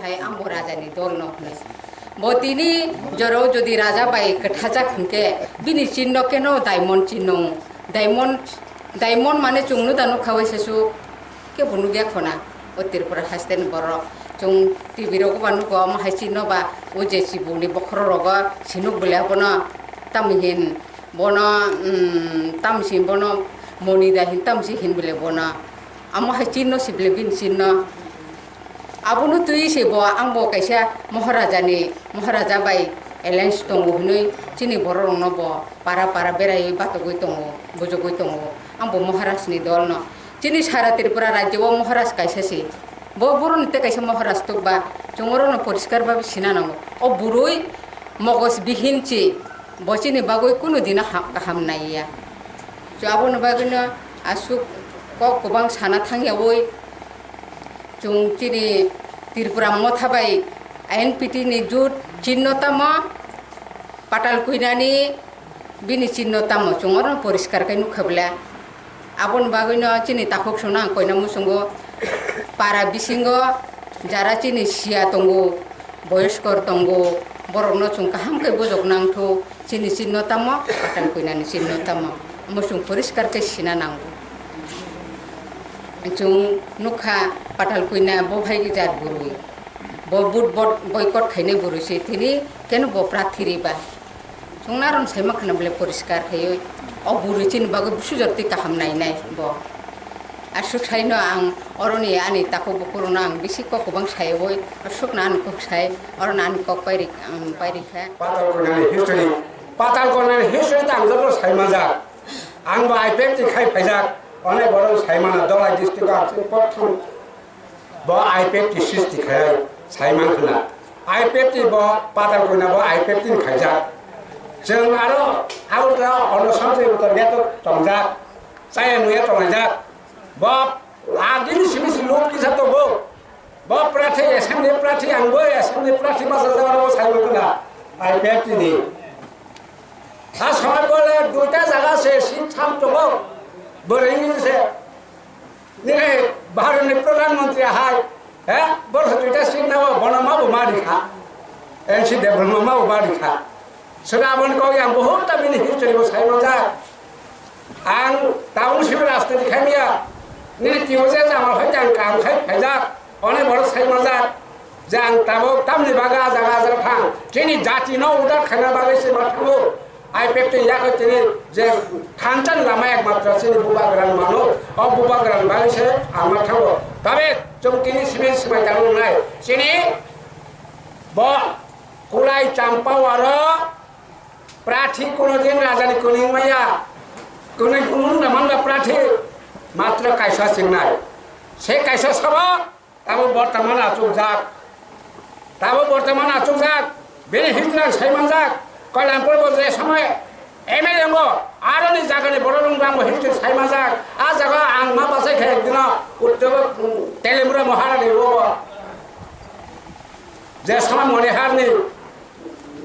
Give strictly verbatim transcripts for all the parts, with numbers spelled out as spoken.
Hai ang bo raja ni dol no hwnwi. Bo tini jora o jodi raja bai kwthajak hwnkhe bini chinno keno diamond chinno. Diamond, diamond mane chwng no da nukha waisa su kebo nukya khona. O Tripura haste ni borok chwng T V rogo ba nugo omo hai chinno ba o je chibuk ni bokhorok rogo sinuk bwle abono tamo hin bono, um, tamsi bono moni da hin tamsi hin bwle bono. Amo hai chinno si bwle bini chinno. Abono twi se bo, ang bo kaisa Maharaja ni, Maharaja bai alliance tongo hwnwi chini borok rokno bo para para berai batogwi tongo, bujogwi tongo. Ang bo Maharaj ni dol no. Chini sara Tripura rajyo o Maharaj kaisa se. Bo borok ni tei kaisa Maharaj tuk ba, chwng oro no poriskar babe sina nango. O bwrwi mogoj bihin chi, bo chini bagwi kunu dino ha-, kaham nai ya. Chwng aboni bagwi no aswk kok kwbang sana thang yawi. Chwng chini Tripura Motha bai I N P T ni jut chinno tamo, Patal Kwinani bini chinno tamo, chwng oro poriskar khe nukha bwle. Aboni bagwino chini takhuk songno ang koina muchungo, para bisingo jara chini siya tongo, boyoskor tongo, borokno chwng kaham khe bujok nangthu. Chini chinno tamo, Patal Kwinani chinno tamo, omo chwng poriskar khe sina nango. Chwng nukha Patal Kwina bo hai jat bwrwi, bo vote bot-, boycott khainai bwrwi se, tini keno bo prathi riba. Chwng naron saima khwna bwle poriskar khaiwi, o bwrwi chini bagwi bwswk jora twi kaham nainai bo. Aswk saino ang oroni ani takhuk bukhuk rokno ang bisi kok kwbang saiwi, aswkno ani kok sai, oroni ani kok pairi, um, pairikha. Patal Kwinani history, Patal Kwinani history ta ang joto sai manjak. Ang bo I P F T khai phaijak, onek borok sai mano, Dholai district o ang chini prothom bo I P F T srishti khai sai man khwna. I P F T bo Patal Kwina bo I P F T ni khaijak. Chwng aro Agartala Ono Sanjay Utor yato tongjak, chaya nuya tonglaijak. Bo agini simi si luk kisa tongo. Bo prathi, assembly prathi, ang bo assembly prathi bachajak aro bo sai mano na I P F T ni. A samai bole duita jaga se seat sam tongo. Bwrwi ni se. Nini Bharat ni Pradhan Mantri hai. He? Bole duita seat nago, bono ma bo ma rikha. N C Debbarma ma bo ma rikha. Swnaboni kok yang buhutta bini history bo sai manjak. Ang tabuk simi rajniti khaimya. Nini tiyo je jamal hai ang kam khai phaijak. Onek borok sai manjak. Je ang tabuk tamni bagwi ah jaga ah jaga thang. Chini jati no udar khaina bagwi se ma thango. I P F T ni yakwi tini je thansa ni lama ekmatro chini bubagrani mano. O bubagrani bagwi se ang ma thango. Tabe chwng tini simi swmai tangwi nai. Chini bo Kulai Champawaro prathi kono din raja ni kono wngmaya. Kono kono wngna manba prathi matro kaisa chingnai. Se kaisa sabo tabo bortoman achukjak. Tabo bortoman achukjak. Bini history ang sai manjak. Kailampur bo je somoi M L A ngo, aroni jagani borok rok ang bo history sai manjak. A jaga ang ma bachai khe ekdino uttobo, um, Telimura Maharani bo. Je somoi Moniharni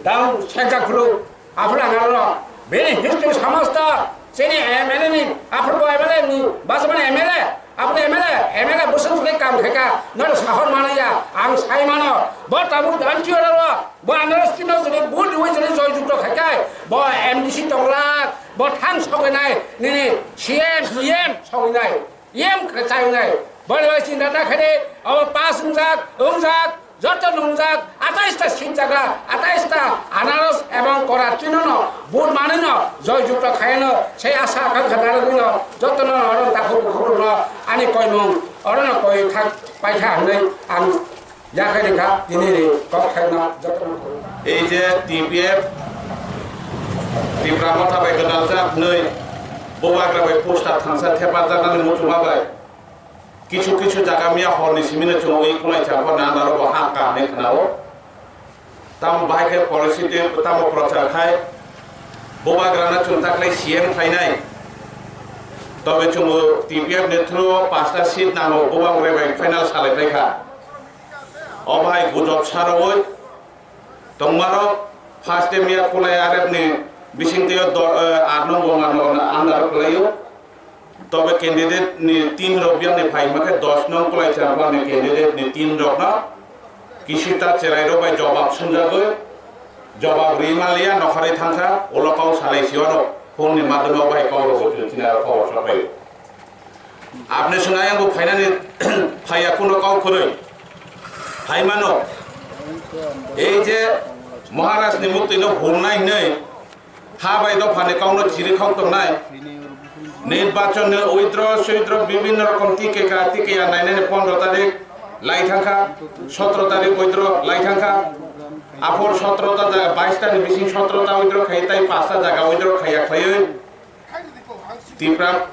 dam sengkha khuru, aphuru ang aro bini history somosto chini M L A ni, aphuru bo M L A ni, bachmani M L A, aphuru M L A, M L A bwswk bwswk kam khaika, noro sahor manaya, ang sai mano, bo tabuk M T O ro, bo anoro skin no jodi vote riwi jodi joy jukto khaikai, bo M D C tonglak, bo thang sogwi nai, nini C M, E M sogwi nai. Yem khe chayunai. Boni bai chinta ta khe de, abo pass wngjak, wngjak, joto nungjak, atais ta seat jaga, atais ta anaros ebong kora chinono, vote manwino, joy jukta khaino, sei asa akankha narwgwino, jotono oro takhuk bukhukrokno ani koimung, orono koi thak paikha hwnwi ang Yakhai rikha, tini ri kok khaina jotono. Ei je T P F, Tipra Motha bai gwdaljak hwnwi, bubagra bai poster thangsa thepajaknani muchungma bai. Kichu kichu jaga miya horni simino chwng ui kulai chapor na andaro bo ha ka hwnwi khwnao. Tamo bahai khe policy tei tamo prochar khai, bubagrano chwng taklai C M khlainai. Tobe chwng T P F ni through o pasta seat nango, bubagra bai final salai phaikha. O bahai gujok saroui tongmarok first time ya kulai arep ni bising twi do, eh, aat nong bong ano under kwlaio. Tobe candidate ni team rok yang ni phai makhe dos nong kulai chapang ni candidate ni team rok no Kisita cherairok bai jobab swngjagwi, jobab rwi manliya, nokharwi thangkha, ulo kok salai siyano, phone ni madhyamo bai kok rwgwi chwng chini aro khobor sokphaio. Apni swngo ayang bo phainani phaiya kuno kok kwrwi. Phaimano, ei je Maharaj ni muktwi no hurnai hinwi, ha bai dophani kokno chiri khok tongnai. Nirbachon ni withdraw, swithdraw, bibhinno rokom tikeka, tikeya nainani pondro tarik lai thangkha, sotro tarik withdraw lai thangkha. Aphor sotro ta jaga, bais ta ni bising sotro ta withdraw khai, tai pasta jaga withdraw khaiya khlaiwi Tipra,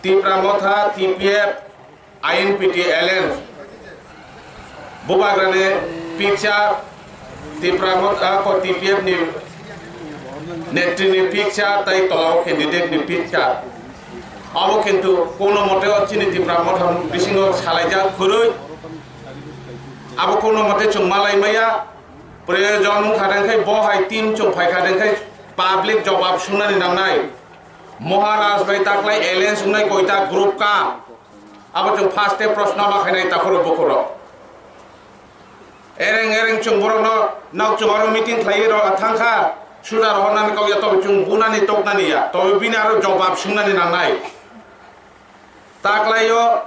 Tipra Motha, T P F, I N P T alliance, Bubagrani picture, Tipra Motha ko T P F ni netri ni picture, tai tola o candidate ni picture. Abo kintu kono mote o chini Tipra Motha bisingo salaijak kwrwi. Abo kono mote chwng malai maya. Proyojon wngkha dengkhai bo hai team chwng phaikha dengkhai public jobab sunani nangnai. Maharaj bai taklai alliance wngnai koita group ka. Abo chwng first step proshno ma khainai takhoro bukhoro. Ereng ereng chwng borokno nok chwng aro meeting khlaiwi rw thangkha. Suja rohornani kok ya tobo chwng bunani toknani ya. Tobo bini aro jobab sungnani nangnai. Taklaio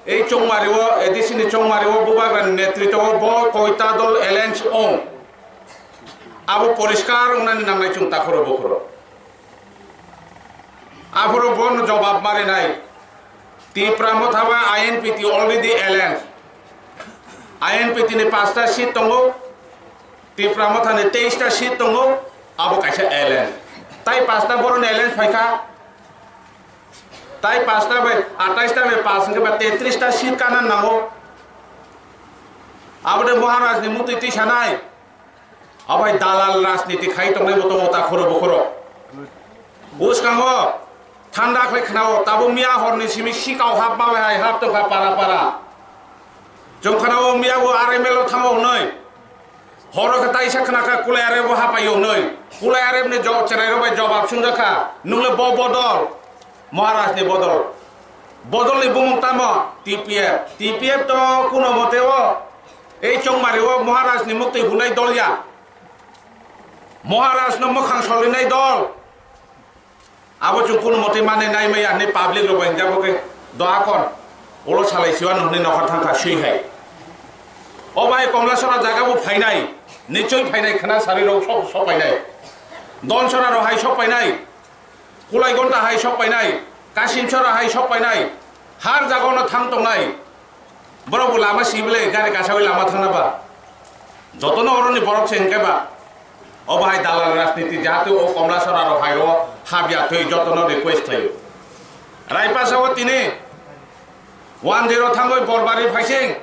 ei chongmario, A D C ni chongmario Bubagrani netritwo bo koita dol alliance ong. Abo poriskar wngnani nangnai chwng takhoro bukhoro. Aphuru bono jobab marinai. Tipra Motha ba I N P T already alliance. I N P T ni pasta seat tongo. Tipra Motha ni teis ta seat tongo. Abo kaisa alliance. Tai pasta boroni alliance phaikha. Tai pasta bai atais ta bai pas hwnkhe ba tetris ta seat kana nango. Abo de Maharaj ni muktwi twi sanai. Abai dalal rajniti khai tongnai bo tongo takhoro bukhoro. Bwskango thanda khlai khnao, tabo miya horni simi sikao hap ma bai hai hap tongkha para para. Chwng khnao miya bo R M L o thango hwnwi. Horo khe taisa khna kha Kulai Arep bo hapaio hwnwi. Kulai Arep ni jo-, chwrairok bai jobab swngjak kha, "Nwng le bo bodol, Maharaj ni bodol." Bodol ni bumung tamo? T P F. T P F to kuno mote o ei chongmari o Maharaj ni muktwi hunai dol ya. Maharaj no mwkhang solinai dol. Abo chwng kunu mote mane nai maya hinwi public rok bai hinjak bo khe doha kon ulo salai siwa nw hinwi nokhor thang kha swi hai. O bai Komlasora jaga bo phainai, nichoi phainai khwna sari rok sok sok phainai. Donsora rok hai sok phainai, Kulai Gonta hai sok phainai, Kasimsora hai sok phainai, har jaga no thang tongnai. Borok bo lama sibile gari kasawi lama thangna ba. Jotono oroni borok se hwnkhe ba. Obo hai dalal rajniti jahate o Komlasora rok hai ro habya twi jotono request khlaio. Raipasa o tini one zero thangoi Borbari phaising.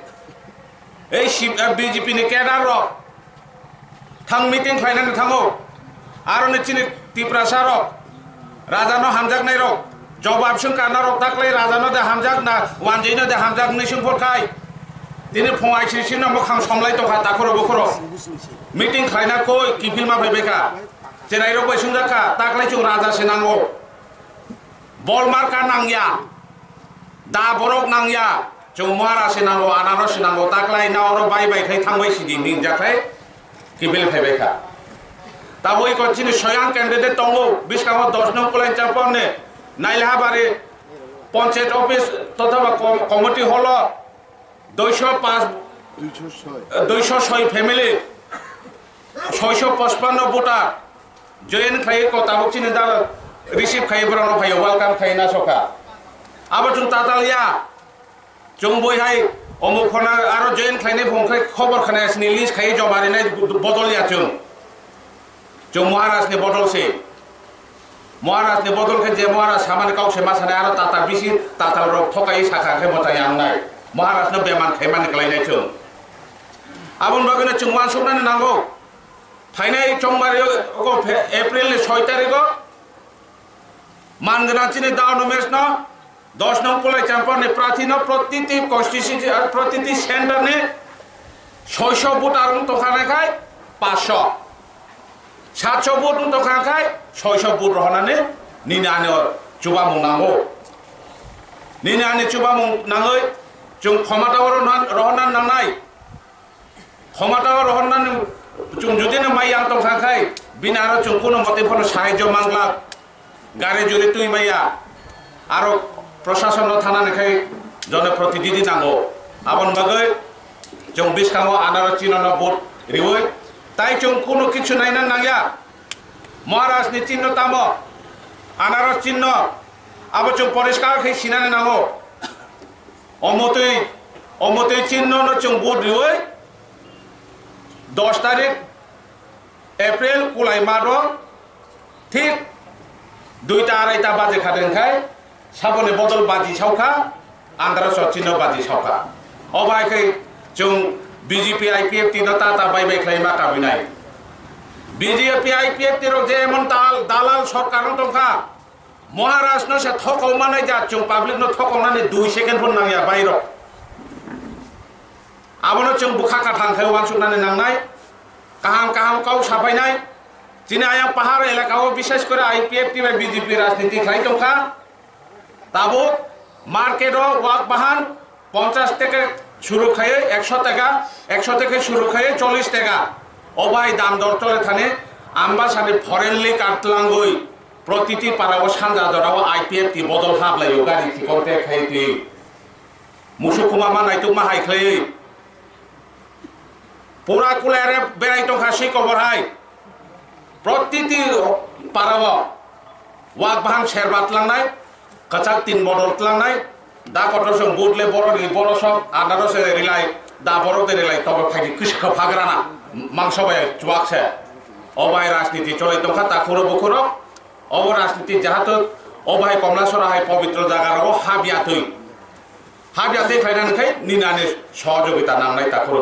Ei si-, eh, B J P ni cadre rok. Thang meeting khlainani thango. Aroni chini Tiprasa rok, raja no hamjaknai rok, jobab swng karna rok taklai raja no de hamjak na wanjwi no de hamjak hinwi swng phor khai. Tini phung I C C no mwkhang somlai tongkha takhoro bukhoro. Meeting khlaina koi kiphilma phaibai kha. Chwrai rok bai swngjak kha, taklai chwng raja se nango. Bol marka nangya. Da borok nangya, chwng Maharaj se nango, anarok se nango, taklai na oro bai bai khai thangbai sidi hinjak khai kiphil phaibai kha. Taboi ko chini soyang candidate tongo, bwskango dos nong Kulai Champon ni Nailhabari Panchayat Office tothaba com-, committee hall o duiso paanch, duiso soi family, soiso pochpanno voter join khlai ko tabuk chini da receive khai borok no phaio welcome khai na soka. Abo chwng tatal ya, chwng bui hai omuk khona aro join khlainai phung khai khobor khna sini list khai joma rinai bodol ya chwng. Chwng Maharaj ni bodol se. Maharaj ni bodol khe je Maharaj samani kok se ma sanai aro tatal bisi tatal rok thokai sakha khe mwtai ang nai. Maharaj no beman khai mani klai nai chwng. Aboni bagwi no chwng uansuknani nango. Phainai chongmari o Fe-, April ni soi tarikh o man gwnang chini Down Umesh no dos nong Kulai Champon ni prarthi no protiti constituency, ah, protiti center ni soiso voter wng tongkha nai khai paanch sho. Satso vote wng tongkha khai soiso vote rohornani nini ani o chubamung nango. Nini ani chubamung nangwi chwng khomata o rohorna, rohorna nangnai. Khomata rohornani chwng jodi no mai yang tong kha khai, bini aro chwng kuno mote phano sahajyo mangla, gari juri twi maya, aro prosason no thanani khai jone protinidhi nango. Aboni bagwi chwng biskango anaro chino no vote riwi, tai chwng kuno kichu naina nangya. Maharaj ni chinno tamo? Anaros chinno. Abo chwng poriskar khe sinani nango. Omotwi, omotwi chinno no chwng vote riwi dos tarik April kulai mado thik duita araita baje kha den khai. Saboni bodol baji saukha, andra sochino baji saukha. O bai khe chwng B J P I P F T no ta ta bai bai khlai ma kabinai. B J P I P F T rok je emon tal dalal sorkar no tongkha, Maharaj no se thokok manai ja chwng public no thokok nani dui second phone nangya bai rok. Abono chwng bwkha kathang khe uansuk nani nangnai, kaham kaham kok sapainai. Chini ayang pahar elaka o bishes kore I P F T bai B J P rajniti khlai tongkha. Tabuk market o wak bahan ponchash taka shuru khai, ekso taka, ekso taka shuru khai chollish taka. O bai dam dor chole thani, Ambasani foreign liquor tlangwi protiti para o sanja jora o I P F T bodol hablai o gari chikon te khai twi. Musuk khuma ma naituk ma hai khlai. Pura kulere berai tongkha si kobor hai. Protiti parao wak bahan serba tlangnai, kwchak tin bodol tlangnai, da kotor song budle borok ni borok sok anaro se rilai, da borok de rilai tobo phaidi kwswk kha phagrana mangso bai chuak se. O bai rajniti cholai tongkha takhuro bukhuro, obo rajniti jahato o bai Komlasora hai pobitro jaga rogo habya twi. Habya twi khlainani khai nini ani sohojogita nangnai takhuro.